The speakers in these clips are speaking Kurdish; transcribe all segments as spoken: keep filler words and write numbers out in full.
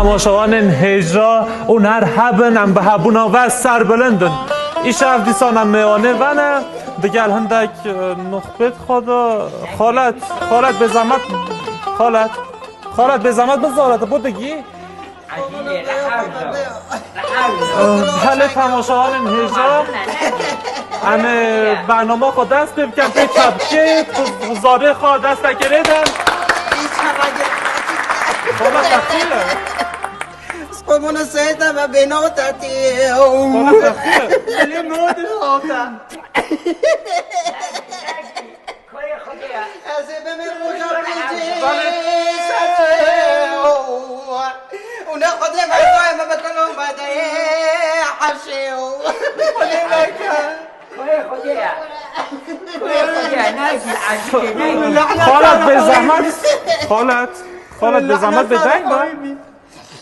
Temaşevanên hêja û her hebin, em bi hebûna we serbilind in. Îşev dîsan em mêvanê we ne, digel hindek, e, nuxbet xwe de. Xalet, Xalet bê zehmet, Xalet, Xalet bê zehmet bizare, tu bo digî. Belê temaşevanên hêja, em ê bernama xwe dest pê bikin, pê çepkê, zarê xwe dest pekirê de. Xalet textî ye. Sqomona seyda me bêno tatî. Xalet textî ye. Belê me o dil hata. Ez ê bimî roja pêncî. Û ne Xwedê me doyê me bikin û me de yê heşê û. Xwedê me ke. Koyê Xwedê ye. Koyê Xwedê ye. Nayê, aşık e, nayê. Xalet bê zehmet. Xalet. Xalet bê zehmet bê deng be.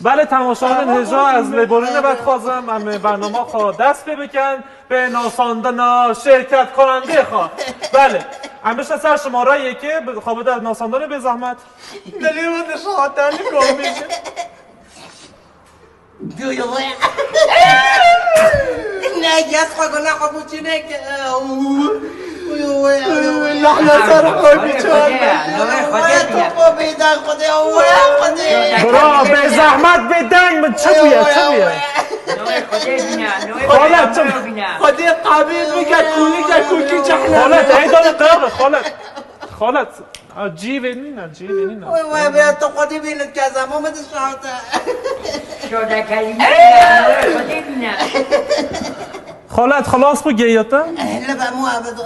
Belê, temaşevanên hêja, ez lêborînê vedixwazim, em ê bernama xwe dest pê bikin, pê nasandina şirketkanandê xwe. Belê, em bişne ser şimara yekê, bi-, xwe bide nasandinê bê zehmet. Dilê min dişihatanî komî. Ne, yaz xwe guna xwe bu çinek. Lehna ser xwe biçar. Xwedê, Xwedê, Xwedê. Bira, bê zehmet bê deng min, çi bûye, çi bûye? Navê Xwedê bîne, navê Xalet, Pêxember bîne. Xwedê qebîl bike, kûlike, kûlkî cehnem. Xalet, ey dane qebre, Xalet. Xalet. Ha, cîvê nîne, cîvê nîne. Oy, oy, be, tu Xwedê bîne, kezama me dişarte. Şoda kelîme, navê Xwedê bîne. Xalet, xilas bû gêya te? Ehle be mu abedo.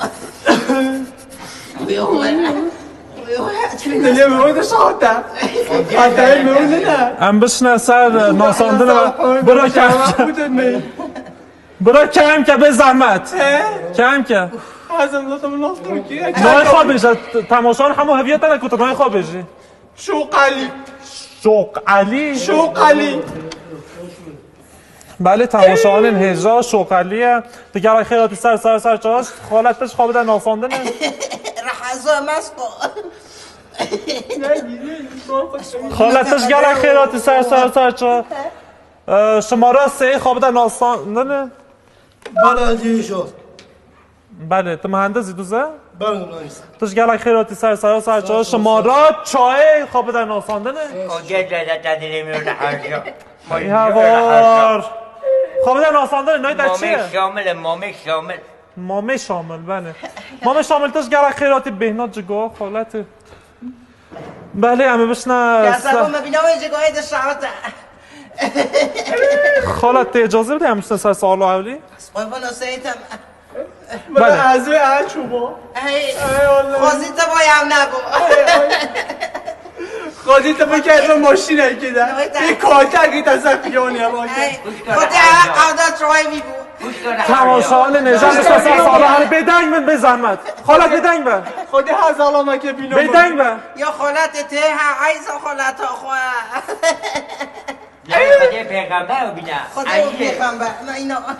Dilê min wê dişate. Hatayê min wê nîne. Em bişne ser nasandina. Bira kemke. Bira kemke bê zehmet. He? Kemke. Hazır zaten nasıl ki? Navê xwe bêje, t-, temaşan hemû heviya te ne ku tu navê xwe bêjî. Şoq Elî. Şoq Elî. Şoq Elî. Belê, temaşevanên hêja, Şoq Elî ye. Tu gelek xêr hatî ser, ser, ser çaş. Xalet, tu ji xwe bide nasandinê. Rehazo mesko. Xalet, tu ji gelek xêr hatî ser, ser, ser çaş. E, şimara sê xwe bide nasandinê. Bala Cîşo. Belê, tu muhendis î, duz e? Ben mühendis. Tu ji gelek xêr hatî ser, ser, ser çaş. Şimara çayê xwe bide nasandinê. O gel de te dilê min harca. Ey heval. Xwe bide nasandinê, nayê te çi ye? Mamê Şamil e, Mamê Şamil. Mamê Şamil, belê. Mamê Şamil, tu ji gelek xêr hatî bêhna cigo, xaletê. Belê, em ê bişne. Ya se- sabo me bîna wê cigoyê de şawite. Xalet, tê icazê bide, em bişne ser salo ewlî. Sabo bana seytem. Belê. Bana ez wê aç û bo. Hey. Ey Allah. Xwezî te bo ya ne bo. Xwezî te bikerde maşînekê de. Evet. Bir koçakî te ser piyonê bak. Hey. Xwedê ha qada çoy bî bû. Temaşevanên hêja, bişne ser salo ewlî, bêdeng bin, bê zehmet. Xalet, bêdeng be. Xwedê ha zalameke bîno. Bêdeng be. Ya xaletê tê ha, ayza xaleta xwe. Navê Xwedê Pêxember û bîna. Xwedê û Pêxember. Na îna.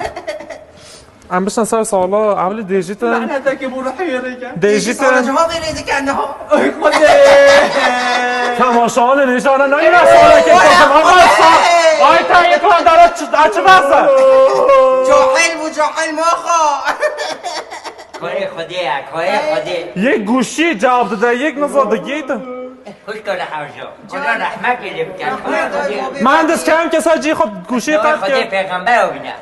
Em bişne ser sala ewlî, dêjîtin. Lanetekê bo ruhê wê rêke. Dêjîtin. Sala cevabê rê dike niha. Ay Xwedê. Temaşevanên hêja, ne nayî me salekê xweşim. Ama sa-, ay te yê tu em dere çi, çi bese? Cahil bû, cahil moxo. Koyê Xwedê ye, koyê Xwedê. Yek guşî cevap dide, yek niza digîtin. Xwişka li hewjo. Xweda rehmetê lê bike. Koyê Xwedê. Muhendis, kemke ser cî xwe guşî qet ke. Xwedê pêxember bîne.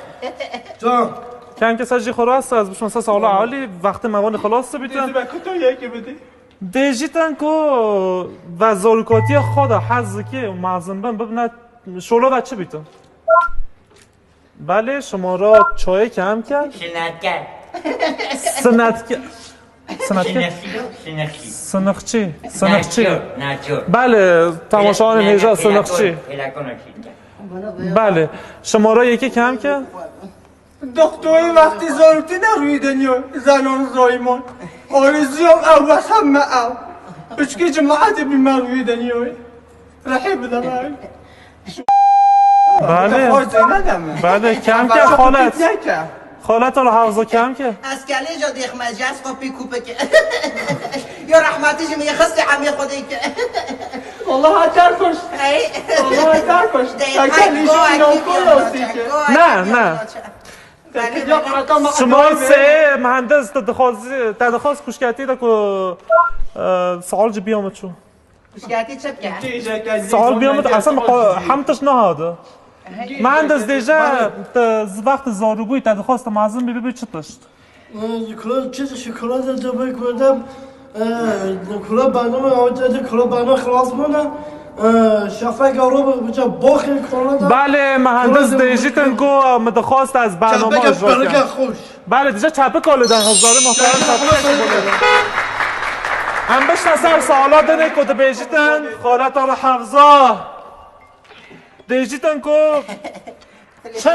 Can. Kemke ser cî xwe rast, ez bişim ser sala ewlî, wextê me vanê xilas bitin. Dêjî be kuto yekê bidî. Dêjîtin ku ve zorûkatiya xwe de hez dike û mezin bin bibine şolo ve çi bîtin? Belê, şimara çayê kemke. Şinetke. Sinetke. Sinetke. Şinexçî, şinexçî. Sinixçî. Sinixçî. Naçor, naçor. Belê, temaşevanên hêja, sinixçî. Belê. Şimara yekê kemke. Doktorê wextî zaroktinê rûyê de nîyo, zanon zoymon. Arezûya ew wexta me ew. Üçkê cemaetê bî me rûyê de nîyo. Rehê bide me. Belê. Belê, kemke xalet. Xalet, ola hewza kemke. Ez kelê ja dêxme, ez xwe pê kûpike. Ya rehmetî ji min xistê emê Xwedê ke. Wallahi te kuşt. Hey. Wallahi te kuşt. Te kuşt. Ne, ne. Şima sê mühendis te dixwaz, te dixwaz kuşketî de ku, e, sal ji biya min çû. Kuşketî çi bike? Sal biya min, esan hem tişt nehade. Mühendis dêje, te wextê zarûbûyî te dixwaz te mezin bî, bibî çi tişt? Ee, kula çi, şu kula da cebe kurdum. Ee, kula bana mı, o da kula bana klas mı da? Ee, şafak Avrupa bu çap bakın kula da. Belê, mühendis dêjîtin ku min dixwast ez bername Çapeke ajot berga kim. Xoş. Belê, dije çapik olê den hezarê muhterem çapik olê den. Em bişne ser sala dinê ku dibêjîtin, xaleta re hevza. Dêjîtin ku çi?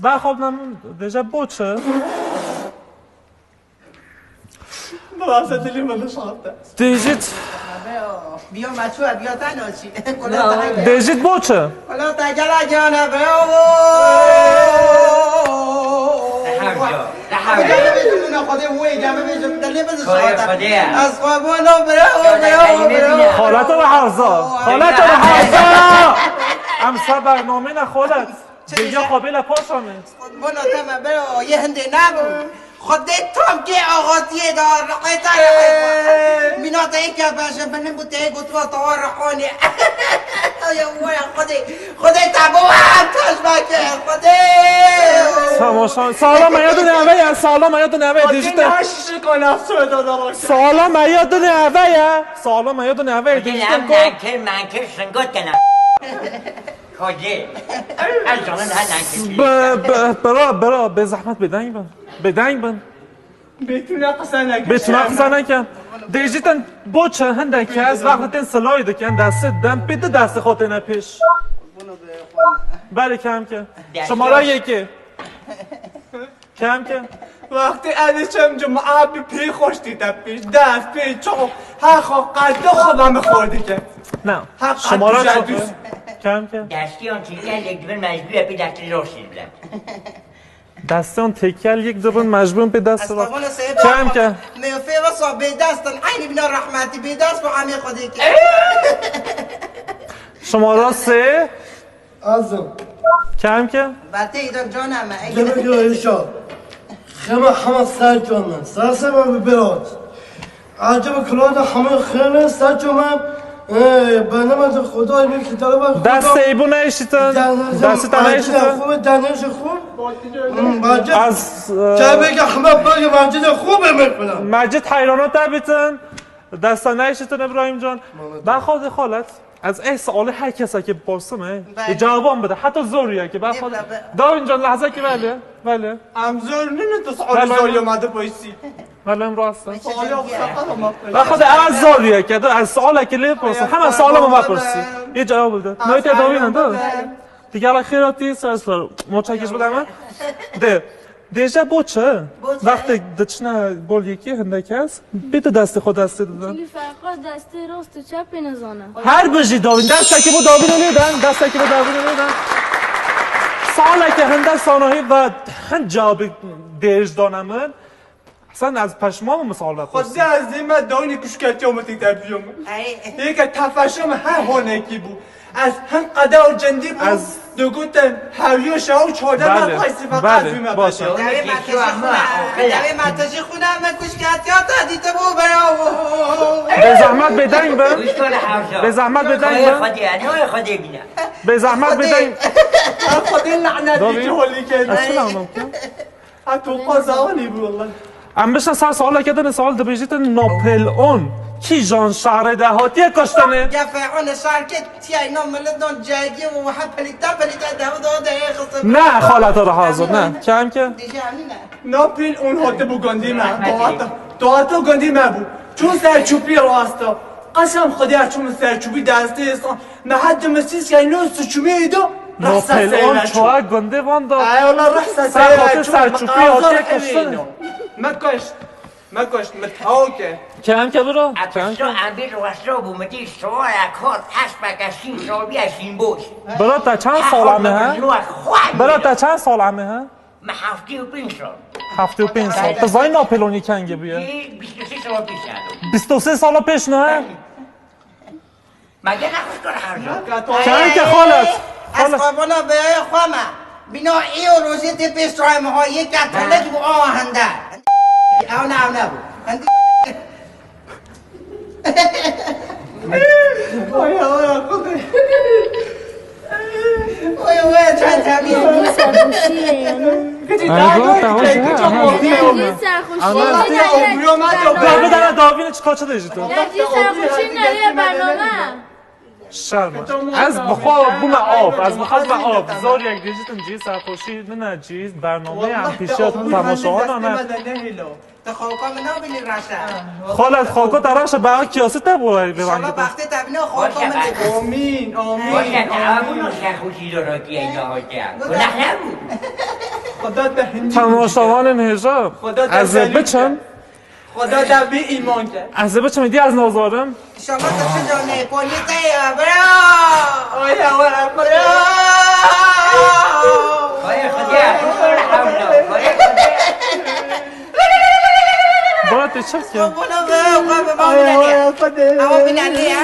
Bexwe binem, dêje bo çi? Bilase dilê min dişarte. Dêjît. Biyo me çû, biyo te naçî. Dêjît bo çi? Wala te gela giyane be. Hevca. Hevca. Xwedê wê geme bêjim, te lê bidişarte. Xwedê. Ez xwe bo no bira, o bira, o bira. Xalata ve hevza. Xalata ve hevza. Em ser bernamê ne xalat. Bêja xwe bêle paşanê. Bona te me bira, yê hindê nebû. Xwedê tam kê axatiyê de riqê te riqê xwe. Mîna te yê ke beje binin bû te yê gotiba tawa riqonê. Ya waya Xwedê, Xwedê te bo em taş veke, Xwedê. Sağ ol, sağ ol. Sağlam ayadın eve ya, sağlam ayadın eve. Dejite. Sağlam ayadın eve ya. Sağlam ayadın eve. Dejite. Nankir, nankir, şingot kena. Xwedê. Ez zanim her nankir. Be, be, bira, bira, bê zehmet bêdeng bin. Bêdeng bin. Bêtûna qise nekin. Bêtûna qise nekin. Dêjîtin bo çi hindek kes wextê tên silayê dikin, destê din, pê di destê xwe têne pêş. Belê kemke. Şimara yekê. Kemke. Wextê ez diçim cuma bi pê xweş tê te pêş. Dest, pê, çav, her xwe qeltê xwe ve min xwe dike. Na. Şimara çav. Kemke. Destiyan çêke lêk dibin mecbûr e pê destê rastî bile. Destên têkel yek dibin, mecbûr pê dest. Kemke. Meyfê ve sa bêdestin, eynî bîna rehmetî bêdest bu amê Xwedê ke. Şimara sê. Azim. Kemke. Batê îdor cana me. Cemil yo işo. Xema hema ser cana. Sase me bi berot. Acaba kulağında hamur xêne saçma. Ee, bana mı da Xwedayê min kitabı. Destê bû neişitin. Destê te neişitin. Xwe denir ji xwe. Hmm, bacı. Az, e, Çabek Ahmet bagi bacı da xwe be mekuna. Mecid heyrana te bitin. Desta neişitin İbrahim can. Ben xwedê xalet. Ez ê sualê her kesekî bipersim, e. Belê. Ê, cewaban bide. Heta zor ye ki. Ben xwedê. Belê. Dawîn can lehzekî belê. Belê. Em zor nîne tu sualê zor ye ma dipirsi. Belê, em rast e. Sualê bu sefer ama. Ben xwedê ez zor ye ki. Ez sualekî lê bipersim. Hemen sualê me bipersi. Ê cewab bide. Newê te dawîn e, değil mi? Digara xêra tê ser ser. Moça geç bide hemen. De. Dêje bo çi? Bo çi? Wextê diçine gol yekê hindek kes, bê tu destê xwe destê didin. Çünkü ferqa destê rast û çepê nizane. Her bijî davîn. Destekî bo davînê lê den. Destekî bo davînê lê den. Saleke hinde sanahî ve hin cewabî dêj dane min. Sen ez peşman bûm sal ve Xwedê ez dê me dawînê kuşketiya min tê te biyom. Ey. Yeke tefeşa min her honekî bû. Ez hin qede û cendî bû. Ez digotin, hewiyo şew çardeh me taysî feqet ez bîme beşe. Dewê me tejî xwine, dewê me tejî xwine, me kuşketiya te dîtibû, bravo. Bê zehmet bêdeng bin. Bê zehmet bêdeng bin. Xwedê, ne Xwedê bîne. Bê zehmet bêdeng. Xwedê lanet dî holî kerdî. Ez çi namam ki? Ha, tu qazawanî bû wele. Em bişin ser sualeke din, sual dibêjîtin Napoleon kîjan şehrê de hatiye kuştinê? Gefê on şarkê tiyay no milidon cegî û ha pelîta pelîta dev do de xisir. Ne, xalata rahazo, ne. Kemke. Dije anine. Napoleon hate bu gundî me. Doğata, doğata gundî me bu. Çû Serçûpî rasta. Qesem Xwedê çûm Serçûpî destê san. Me heta misîskay no suçumê do. Napoleon çuwa gundê van da. Ay, wala rehsa seyra, Serçûpî hatiye kuştin. Me kuşt. Me kuşt, me tawke. Kemke bira. Kemke. Em bir rastro bu, mi dî şoya kot, heşmeke şîn şobiye şîn boş. Bira te çend sala me he? Bira te çend sala me he? Me heftê û pênc sal. Heftê û pênc sal. Tu zay Napoleonî kengê bûye? Bîst û sê sala pêş e. Bîst û sê sala pêş ne? Belê. Çenke xalat. Ez qurbanê bêyayê xwe me. Bîna î û rojê tê pêş çavê me ha, yê ke telet bû awa hende. Ew ne, ew nebû. Hindî Oya, oya, Xwedê. Oya, oya, çend temiz. Serhoşî ye yani. Kıcı Ana, daha bu yok, tamam, şey, şey, kıcı tamam. Yok, yok. Serhoşî. Ana, Serhoşî. Yok, yok, yok. Davî dene, davî ne, çiqa çi dê ji tu? Serhoşî ne ye bername? Şerm. Ez bi xwe bûme av, ez bi xwe bûme av. Zor yek dîjitim cî, serxweşî min e cî, bernameyê em pêşiya temaşewanan e. Te xawka min nabînî reş e. Xalet, xawka te reş e, bax kiyasî te bo, bê İnşallah bangî te. Baxtê te bîne xawka min de. Amîn, amîn, Baş e, te amîn. Abûn o serxweşî zor o diye ya hoca. Gunah nebû. Xweda te hindî. Temaşevanên hêja. Xweda te Ez ê zelî biçim. Xweda te bî îman ke. Ez ê biçim, îdî ez nazarim. İnşallah te şeca ne, polî te ya, bra. Ay, ay, bra. Ay, Xwedê, Xwedê, Xwedê. Bana te çek ya. Bana be, bana be, bana Ay, be. Ay, Xwedê. Ama bir anne ya.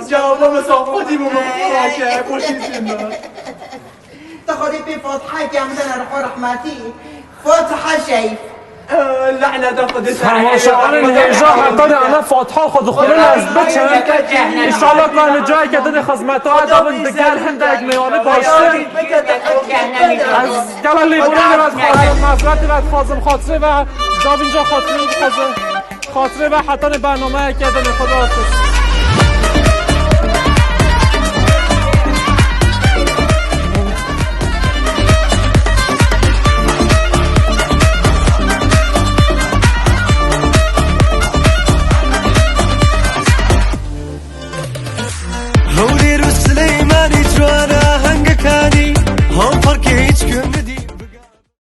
Cevabı mı sokmadı mı? Ay, ay. Poşet mi? Te Xwedê pê Fatihayekê em bidene li xwe rehmetî. Fatiha şerîf. Lehne te Xwedê Temaşevanên hêja hetanê ana Fatiha xwe dixwînin ez biçim. İnşallah ku em cayeke dinê xizmeta we dabin diger hindek mêvanî baştir. Ez gela lêbûrê ve dixwazim, mezratî ve dixwazim, xatirê ve davînca xatirê dixwazim. Xatirê ve hetanê bernameyeke dinê Xwedê hafiz.